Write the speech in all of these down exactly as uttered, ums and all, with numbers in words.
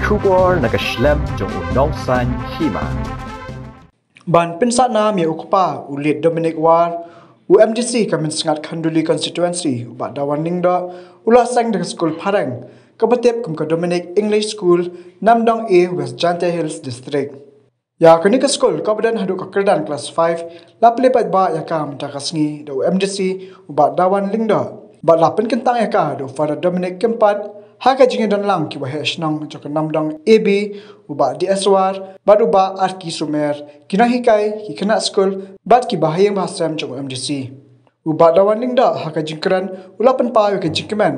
Khubor na ka shlem jong u nongsan hima. Ban pynsahnam ïa u kpa u Late Dominic War, u M D C ka Mynsngat Khanduli Constituency, u Bah Dawan Lyngdoh, u la seng da ka skul phareng kaba tip kum ka Dominic English School, Namdong A, West Jaintia Hills District. Ïa kane ka skul kaba don haduh ka kyrdan klas five la plie paidbah ïa ka mynta ka sngi da u M D C u Bah Dawan Lyngdoh, bad la pynkyntang ïa ka da u Father Dominic Kympat ha ka jingïadon lang ki waheh shnong jong ka Namdong A B, u Bah D S War bad u Bah Arki Sumer, ki nonghikai, ki khynnah skul bad kiba ha ïing ba ha sem jong u M D C. U Bah Dawan Lyngdoh ha ka jingkren u la pynpaw ïa ka jingkmen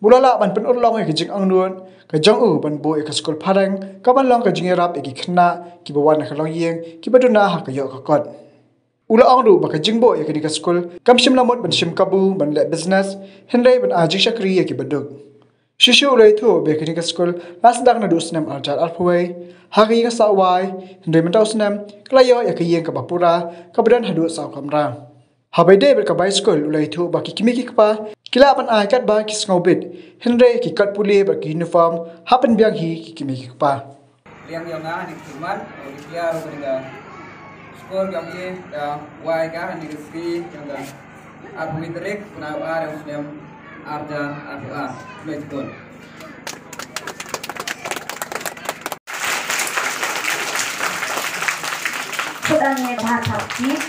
ba u la lah ban pynurlong ïa ka jingangnud ka jong u ban buh ïa ka skul phareng kaban long ka jingïarap ïa ki khynnah kiba wan na ka longïing kiba duna ha ka ïoh ka kot. U la ong ruh ba ka jingbuh ïa kane ka skul kam shym la mut ban shim kabu ban leh business, hynrei ban ai jingshakri ïa kiba duk. Shuh shuh u la ïathuh ba ïa kane ka skul la sdang naduh u snem arhajar arphew wei ha ka ïing sawai, hynrei mynta u snem ka la ïoh ïa ka ïing kaba pura kaba don haduh saw kamra. Haba ïadei bad ka bai skul u la ïathuh ba ki kmie ki kpa ki lah ban ai katba ki sngewbit, hynrei ki kot pule bad ki uniform hap pynbiang hi ki kmie ki kpa. Liang ïa nga ha kane ka khmat, ïa ki player ruh kane ka score ka ïa ka wai ka ha kane ka sngi, ïa ka arphew tarik, bnai ar, ïa u snem arhajar arphew ar. Khublei shibun. Put on your back up, please.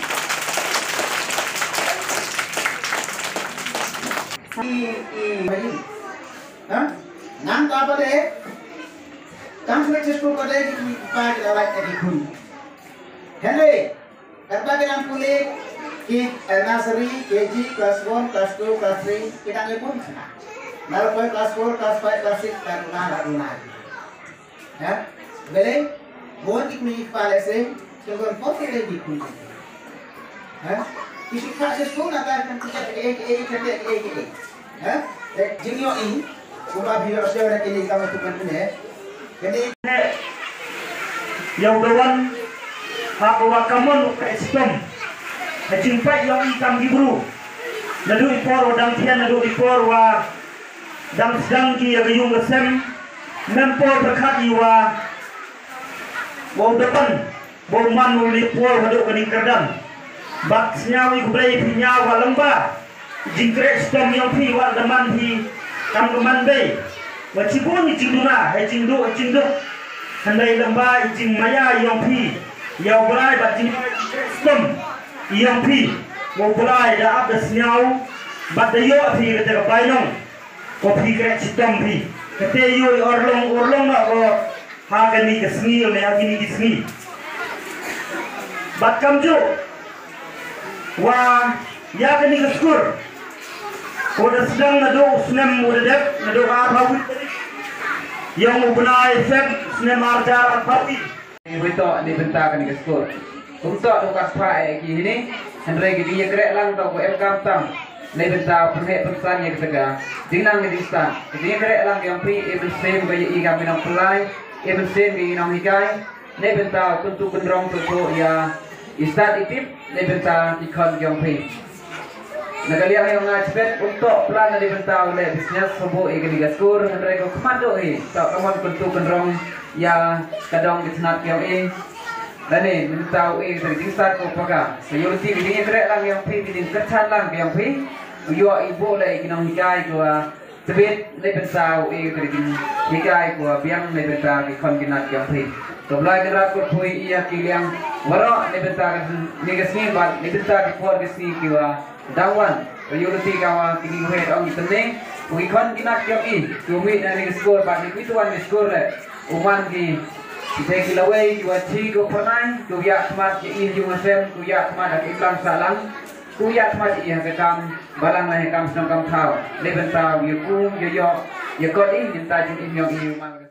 Ha? Nang ka ba de, tang smek sisku ka de ki pa ki la lait ki khun. Hynrei, katba ki dang pule ki, eh, nursery, K G, class one, class two, class three, ki dang ïa bun. Nalor poi class four, class five, class six, ka duna, ka duna. Ha? Balei? Bun ki kmie ki kpa lehse, ki don por ki dei ki khun. Ha? Ki shu kha sha skul nangta kan pynjah kiei kiei, kan leh kiei kiei. Ha? Eh, jingïohi, kumba phi ïoh sha na kine ki kam tu kan pyneh. Kane ïa u Dawan, ha ka wa kamon u ka stom. Ha jingpait ïohi kam ki bru. Naduh i por wa dang thian, naduh i por wa dang sdang ki ïa ka ïung ka sem, mem por pyrkhat ïa wa, wa u da pan, wa u man u leit por haduh kane ka kyrdan. Bad sñiaw ïa u Blei phi ñiaw wa lyngba jingkreh shitom yong phi wa da man phi kam ka man bei. Wa chibun i jingduna, i jingduk, i jingduk. Hynrei lyngba i jingmaya yong phi ïa u Blei bad jing, jingkreh shitom yong phi, wa u Blei da ap da sñiaw bad da ïoh phi kata ka bainong. Ko phi kreh shitom phi. Kata ïoh i urlong, urlong na ko ha kane ka sngi ne ha kine ki sngi. Bad kumjuh wa ïa kane ka skur, ko da sdang naduh u snem u da dep, naduh arphew wei tarik yong u bnai Feb snem arhajar arphew wei. Ngi hoi to na bynta kane ka skur. Kumto to ka spah eh ki hini. Hynrei ki jingïakreh lang to ko em kam tam na bynta pynheh pynsan ïa kata ka jingnang ka jingstad. Ki jingïakreh lang yong phi, i mynsiem ka ïa i kam i nongpynlait, i mynsiem ka i nonghikai. Na bynta kyntu kynrong to to ïa i stad i tip na bynta ki khon yong phi. Na ka liang yong nga chibet, kumto plan na bynta u leh business shuh shuh ïa kane ka skur, hynrei ko khmat duh hi, to ka mon kyntu kynrong ïa ka dong ka tnat yong i. Lane mynta u i ka jingstad ko paka. Ka ïoh lynti ka jingïakreh lang yong phi, ka jingkyrchan lang yong phi. U ïoh i buh leh ki nonghikai ko, ah, tbit na bynta u i ka jinghikai ko, ah, biang na bynta ki khon ki tnat yong phi. Ko Blai Kynrad ko poi ïa ki liang waroh na bynta kane ka sngi bad na bynta ki por ki sngi ki wa dang wan. Ko ïoh lynti ka wa kine ki wei ong ki tnat, ko ki khon ki tnat yong i, ko mih na kane ka skur bad ki tu wan ki skur leh. U man ki, ki te ki lawei, ki wa chi ko pyrnai, ko ïa khmat ïa i ha ïung ha sem, ko ïa khmat ha ki imlang sahlang, ko ïa khmat ïa i ha ka kam balang lane ha ka kam shnong kam thaw. Na bynta ïa ku, ïa ïoh, ïa kot i, na bynta jingim yong i, u man.